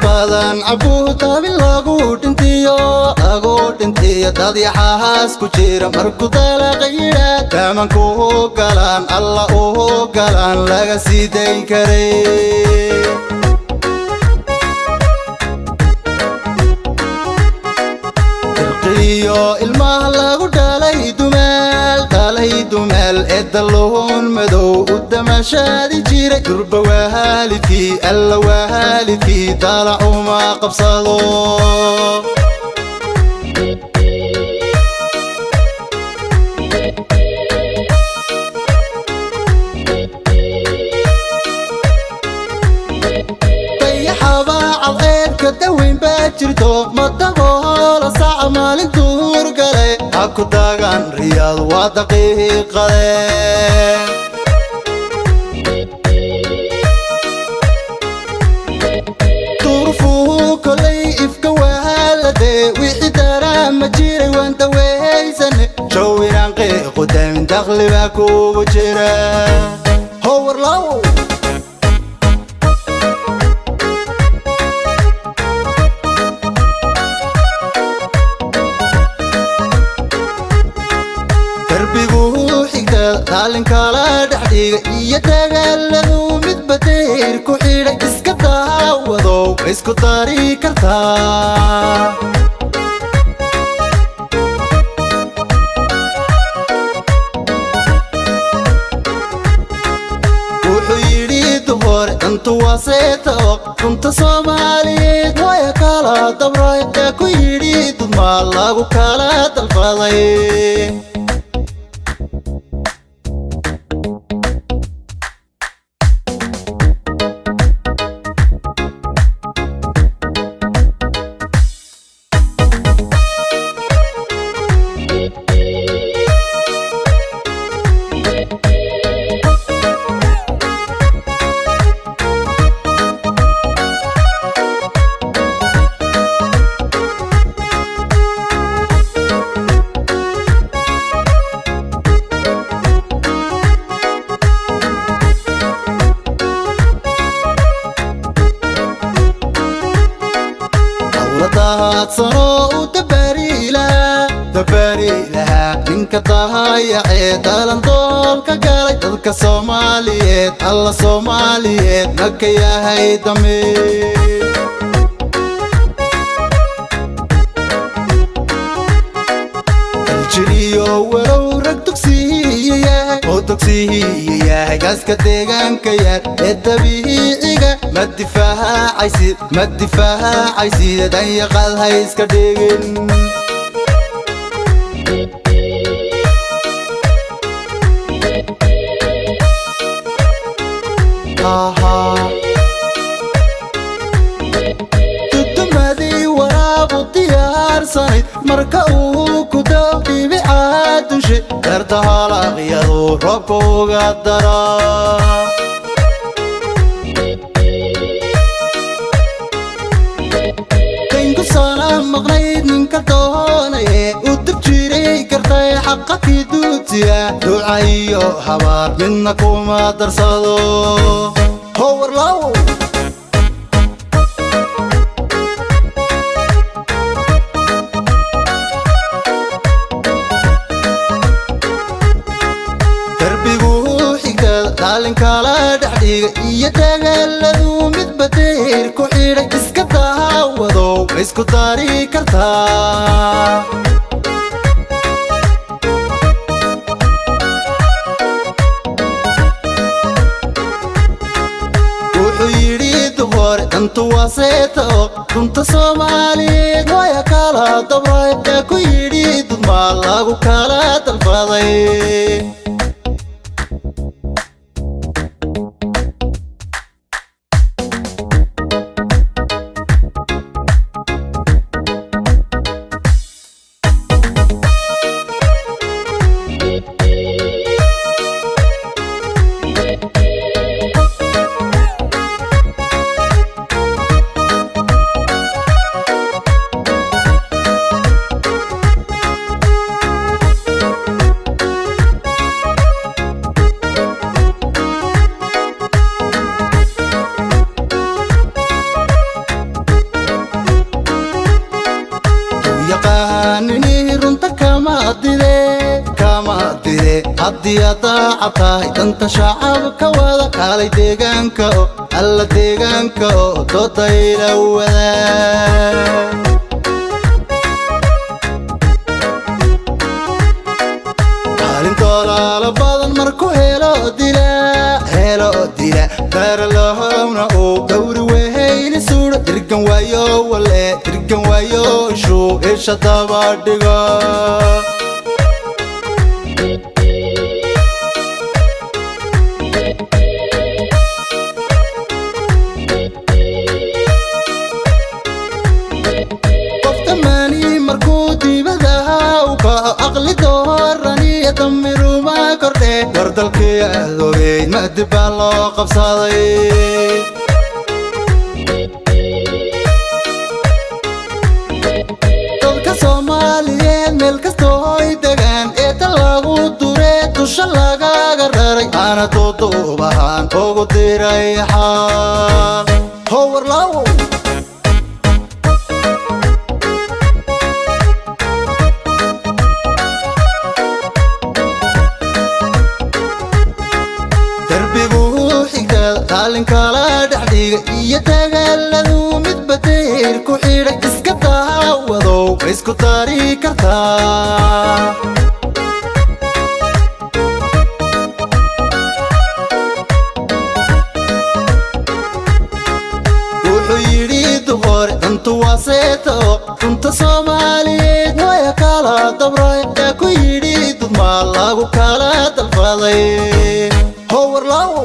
Badan cabuu tabi lagu dhintiyo, lagu dhintiyo. Dad yaxaas ku jira markuu dalaqa yidhaa, daamanku galaan, alla uu galaan, laga sii dayn karay. Dirqiyo ilmaha lagu dhalay dumaal, dhalay dumaal, ee dalluun madow u damashaadi jiray. Durba waalidkii, alla waalidkii, daalac uma qabsado. Dayaxaba cadceebka daweyn baa jirto, ma daboola saaca maalintuu hurgalay. Ha ku dagaan riyaad, waa daqiiqade. Durufuhu kolay ifka wahaaladee, wixii daraama jiray waan dawehaysane. Jawinaan qiiqu damin, dakhli baa kugu jira howarlaw. Darbigu xigta daalinka la dhex dhiga iyo dagaaladu midba dayr ku xidhay. Iska daawadow, ma isku dari kartaa? Wuxuu yidhi duhore dantu waa seetao, runta Soomaaliyeed waya kala dabray. Yaa ku yidhi dudmaa lagu kala dalfaday? Hawla dahaadsanoo u dabaari lahaa ninka dahayacee dalandoolka galay. Dadka Soomaaliyeed, alla Soomaaliyeed, maka yahay damiir? Aljiriyo walow rag dugsihiiyo yahay oo dugsihiiyo yahay, gaaska deegaanka yaal ee dabiiciga ma difaacaysid, ma difaacaysid. Danyaqaad ha iska dhigin. Tudumadii waraabu diyaarsanayd marka uu ku dao dhibicaa dunshe, darta halaaqyadu roobka uga dara. Kaynku sana maqnayd ninka doonaye u dib jiray kartay xaqa kii duudsiya. Duca iyo habaar midna kuma darsado howarlaw. Darbigu xigta daalinka la dhex dhiga iyo dagaaladu midba dayr ku xidhay. Iska daawadow, ma isku dari kartaa? Wuxuu yidhi duhore dantu waa seetao, runta Soomaaliyeed waya kala dabray. Yaa ku yidhi Dudmaa lagu kala dalfaday. Yaqaaninii runta kama dide, kama dide. Haddii aad daaca tahay, danta shacabka wada kaalay deegaanka oo alla deegaanka oo doodayla wadaa. Kaalin doolaalo badan markuu helo dila, helo dila, daralahowna uu dhowri wehayni suuro. Dirgan waayo wale, dirgan waayo ishuu isha daba dhigo. Qof dhammaani markuu dibadaha u kaco, aqli dooraniyo damiruma kordhe. War dalkii adogeyd madib baa loo qabsaday. Dadka Soomaaliyeed meel kastoo hoy degaan, eedda lagu duree dusha lagaga raray, ana duuduubahaan ugu diray xaal howarlaawo. Darbiguu xigtada qaalinkala dhex dhiga iyo dagaaladu midba dayr ku xidhay, iska daawadow, ma isku dari kartaa? Wuxuu yidhi duqore dantu waa seeto, runta Soomaaliyeed waya kala dabray. Yaa ku yidhi dudmaa lagu kala dalfaday? Howarlaawo.